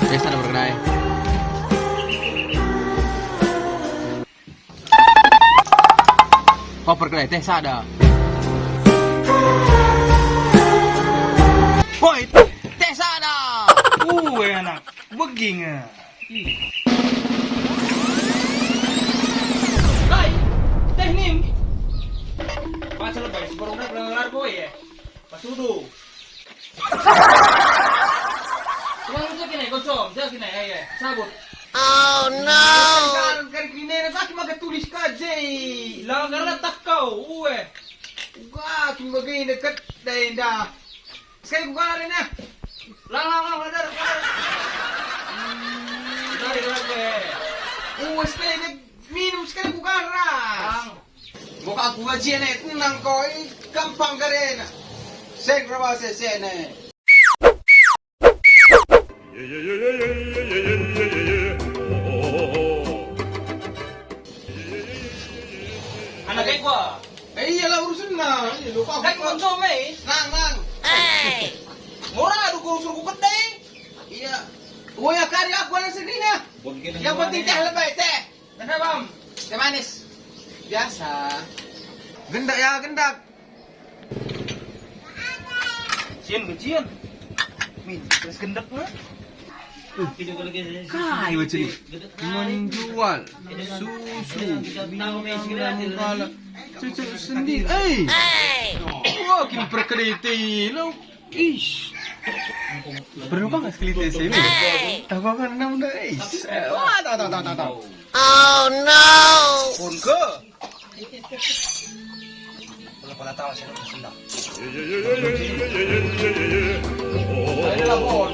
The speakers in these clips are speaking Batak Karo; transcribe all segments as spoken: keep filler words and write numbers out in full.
Teh sada perkedai. Oh, perkedai, teh sada. Woi, teh sada. Uh, anak, begi nge. Ih. Kai, teh nim. Baca lebai, sebarang udah pernah ngelar boy ya. Pasudu. Uang itu kena kosong, dia kena, eh, eh, sabut. Oh no. Kan, kan kena, tapi maka tulis kaje. Lah, karena tak kau, ue. Wah, cuma gini deket, dah, dah. Sekali ku galar ini. Lang, lang, lang, lang, lang. Dari, lang, eh. Uwe, sekali ini minum, sekali ku galar. Lang. Buka aku gajian, eh, tenang kau, eh, gampang kau, eh. Seng berapa sesen, eh. Anak e gua. Eh, iyalah urusenna. Iya, lupa aku. Kan konco me. Nang, nang. Murah adu ku suruh ku kedai. Iya. Oh ya, kari aku anak sendiri nah. Yang penting teh lebai, teh. Teh apa, Bang? Teh manis. Biasa. Gendak ya, gendak. Cian, cian. Min, terus gendak, nah. Kai wacini? Menjual susu minum kalak cucu sendiri. Eh. Wah, kin perkedai lo. Ish. Berapa nggak sekali tes ini? Tambah kan enam dah, ish. Wah, tak, tak, tak, tak, tak. Oh no. Pun ke? Pala-pala tawa sih, sendah. Ayo lah, Bon.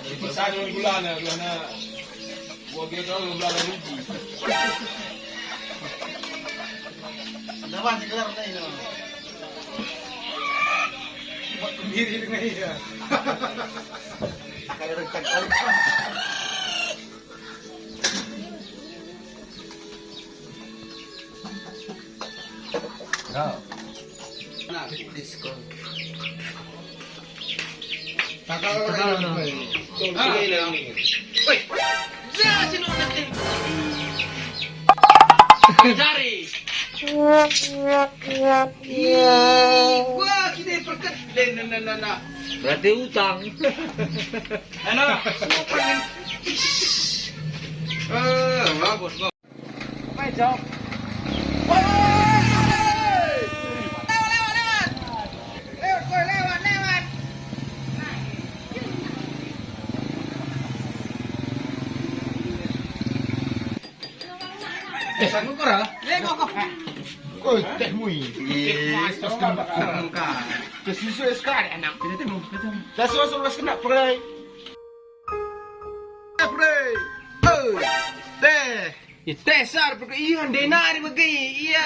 Ipaksa dengan gulana, gulana. Gua kira kau belum belum rugi. Dapat gelar tadi, no. Buat kemiri dengan iya. Kayak rencang kali. Nah, diskon. Takal orang ini. Woi, ya, si Nona teh. Jari. Ih, gua kita perket. Den, den, den, den, den. Berarti utang. Enak, semua pengen. Eh, bagus, bagus. Apa ya, Jok? Woi! Lewat, lewat, lewat. Lewat, woi, lewat, lewat. Eh, sanggup kau, ah? Eh, kau, kau. Kau teh mui. Iya, sos kena. Kesusu sekali anak. Kita teh mau, kita mau. Dah sos, sos kena perai. Perai. Eh, teh. Ya, teh, sar, perke-, iya, ndenari bagi, iya.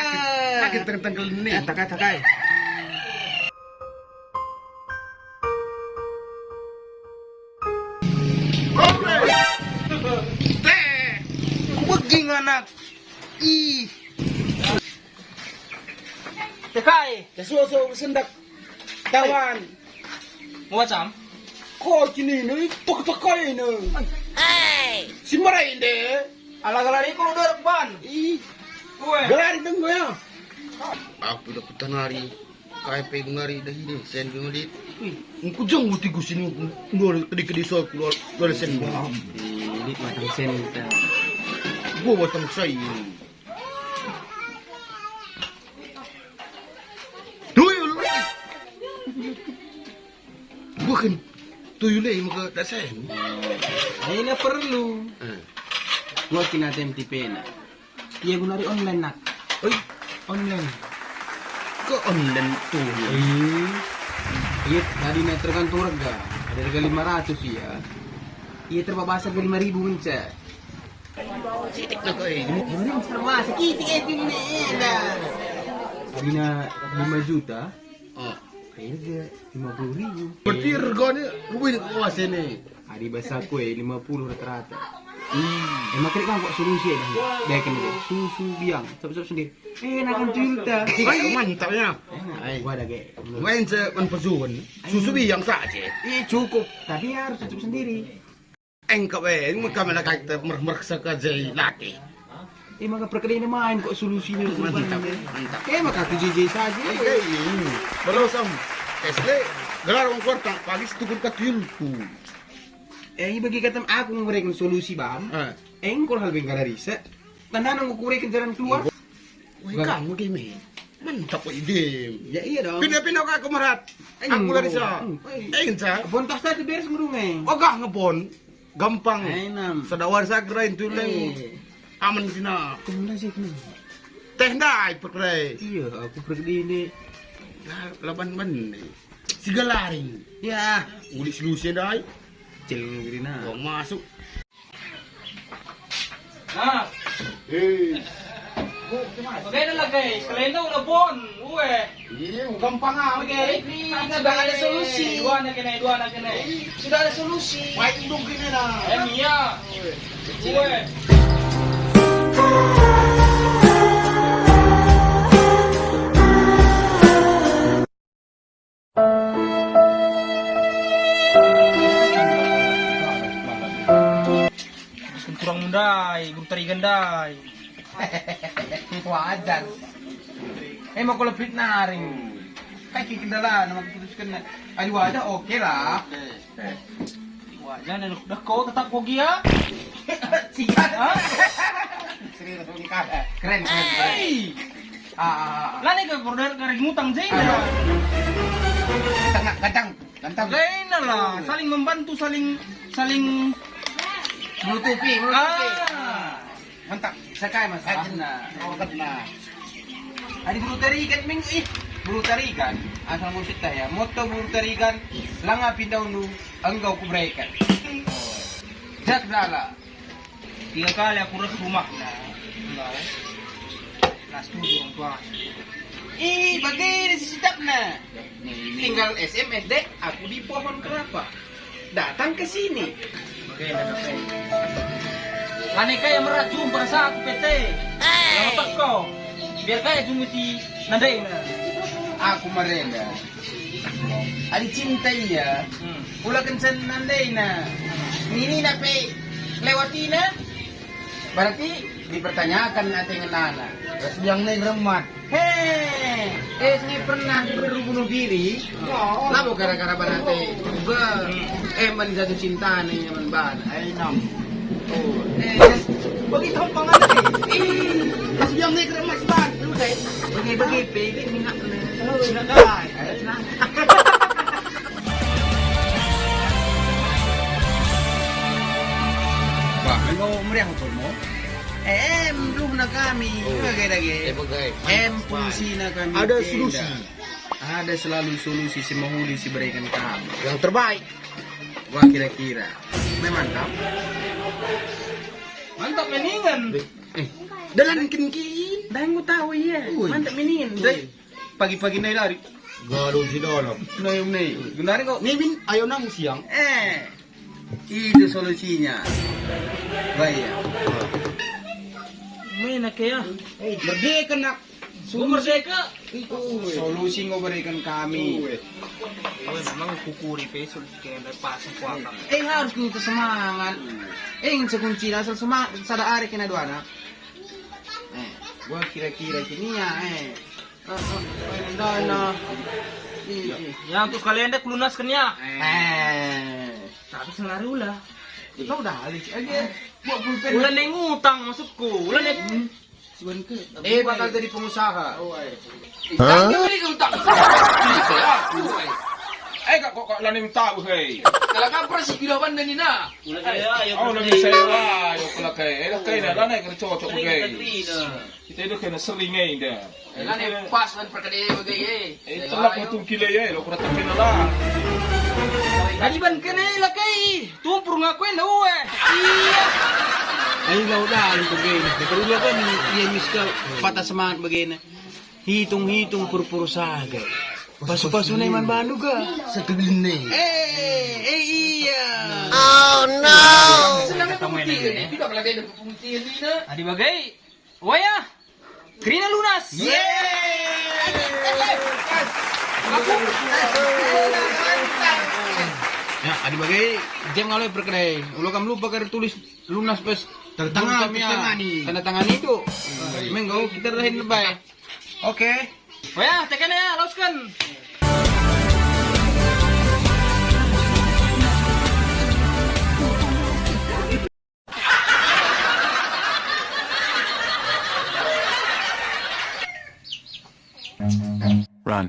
Kaget tengkel-tengkel ini. Eh, takai, takai. Teh, beging anak. Ih. Tekai. Kesusu sendak. Tawan. Macam? Kau kini ini tek-tekai ini. Si marai nde. Ala galari ku udah ban. Ih. Kue. Galari deng ya. Aku udah kutanari. Kai pe gungari dah ini, sen gungari. Engku jeng uti ku sini, dua kedi-kedi so, dua, dua sen. Ini batang sen kita. Gua batang sai ini. Tuyul. Bukan tuyul eh, maka tak sen. Ini perlu. Eh. Gua kena tem tipena. Iya, guna ari online, Nak. Oi, online. Ke online tuh? Iya. Iya, tadi na tergantung rega. Ada rega lima ratus, iya. Iya, terpaksa ke lima ribu ngenca. Sitik nak, oi. Lima ribu terpaksa, kitik, eh, ini, eh, dah. Tadi na lima juta. Oh. Harga lima puluh ribu. Berarti regane luwih kuasa ini. Adi basa kue lima puluh rata-rata. Eh, maka lit kam kok solusi e, Bang. Biarkan deh. Susu biang, cukup-cukup sendiri. Eh, nakan tuyul ta. Mantap ya. Enak. Ai. Gua ada ge. Main se man pejuen. Susu biang saja. Eh, cukup. Tapi harus cukup sendiri. Engkau eh, engkau malah kata merek-merek saka jai laki. Eh, maka perkedai ini main kok solusinya. Mantap, mantap. Eh, maka aku jijai saja. Eh, ini. Belum sam. Esle, gelar wong kuarta, pagi setukur ka tuyulku. Eh, bagi kata aku memberikan solusi, Bam. Eh. Engkau hal bengkala risa. Tandana aku kureken jalan keluar. Weh, kamu game. Mantap kok ide. Ya iya dong. Pindah-pindah ke aku merat. Aku lari sa. Eh, sa. Bontas tadi beres ngurunge. Oh, gah ngebon. Gampang. Enam. Sada wari sa kerain tulen. Eh. Aman sina. Kemana sih kena? Teh ndai perkerai. Iya, aku pergi ini. Lah, laban mana? Sigalari. Ya, ulik selusi ndai. Cil gerina. Wong masuk. Nah. Hei. Bagaimana lagi? Kalenda udah bon, ue. Iya, gampang amat. Oke, ini sudah ada solusi. Dua anak kena, dua anak kena. Sudah ada solusi. Baik, duduk gini lah. Em, iya. Ue. Kurang mundai, guru tarigan ndai. Wajar. Eh, mau kalau pelit naring. Kai ki kendala, nama keputuskan. Adi wajar, oke lah. Oke. Eh. Wajah dah, dah kau tetap kau gia. Siap. Hah? Serius, keren, keren, keren. Hei. Ah, ah, ah. Lah, ni ke order kari ngutang je. Ayo. Tengah, gantang, gantang. Lain lah, saling membantu, saling, saling menutupi, menutupi. Ah. Mantap. Sekai, Mas. Kena. Oh, kena. Adi guru tarigan minggu ih, guru tarigan asal ngusik tah ya. Moto guru tarigan, langa pindaundu, enggo kubereken. Jak dala. Tiga kali aku reh rumahna. Enggak. Nah, setuju orang tua. Ih, bagi ini si sikapna. Tinggal S M S dek, aku di pohon kelapa. Datang ke sini. Oke, oke. Lane kai merat jumpa rasa aku P T. Lama teko. Biar kai jumpa di nandaina. Aku merenda. Adi cinta ia, hmm, ulaken sen nandaina. Nini nape lewatina? Berarti dipertanyakan ate ngenana. Terus biang nai remat. He, eh, sini pernah diberu bunuh diri. Oh. Labo gara-gara banate. Be, eh, man jatuh cinta nih, man ban. Ai, nam. Oh, eh, bagi tampangan nih. Ih, terus biang nai remat ban. Lu deh. Bagi-bagi, pe, ini minat nih. Oh, minat dah. Ai, nah. Bah, enggo meriah ukurmu? Em, luhna kami. Oh. Dage, dage. Eh, bagai. Em, fungsina kami. Ada solusi. Ada selalu solusi si mehuli si berikan kami. Yang terbaik. Wah, kira-kira. Memang mantap. Mantap meningan. Eh, dalan kin kin. Dah, aku tahu, iya. Ui. Mantap meningan. Ui. Pagi-pagi nai lari. Galuh si dalam. Nai, nai. Genari kok. Mimin, ayo nang siang. Eh, itu solusinya. Baik ya. Main ake ya. Eh, merdeka nak. Gua merdeka. Itu. Solusi enggo berikan kami. Ue, memang kukuri pe solusi kena pasang kuakang. Eh, harus kita semangat. Eh, sekunci asal semangat sada hari kena dua anak. Eh, gua kira-kira kini ya, eh. Ah, ah, main dana. Ih, ih. Ya, untuk kalian deh kulunaskan ya. Eh. Tapi selalu lah. Kita udah halus aja. Buat pulpen. Ulah neng utang maksudku. Ulah neng. Hmm. Cuman ke, eh, bakal jadi pengusaha. Oh, ai. Hah? Jangan beli utang. Aku, ai. Eh, kak, kok, kok laning tahu, hei? Kalau kampret si gila banda ni, nah. Ulah saya, ya, oh, udah bisa ya, ya, kalau kayak, eh, kayak, nah, lah, naik kerja cocok, sering kayak. Kita itu kena sering, eh, dah. Lah, nih, pas kan perkedai bagi, eh. Eh, telak betul gila, ya, lo kurang terkenal lah. Tadi ban kena lah, kai. Tumpur ngakuin dah, uwe. Iya. Ayo, lau dah, lu bagi. Perlu kan, iya, miska patah semangat begini. Hitung-hitung purpur saga. Pasu-pasu ne man bandu ga? Sekelin ne. Eh, eh, iya. Senang pemutihin. Adi bage, wayah kerina lunas. Yeay. Aku. Ya, adi bage, jam ngaloi perkedai. Ulo kam lupa kari tulis lunas bas. Tanda tangan, tanda tangan ni. Tanda tangan itu. Menggo kita rahin lebai. Oke. Oh ya, tekan ya, lauskan. Run.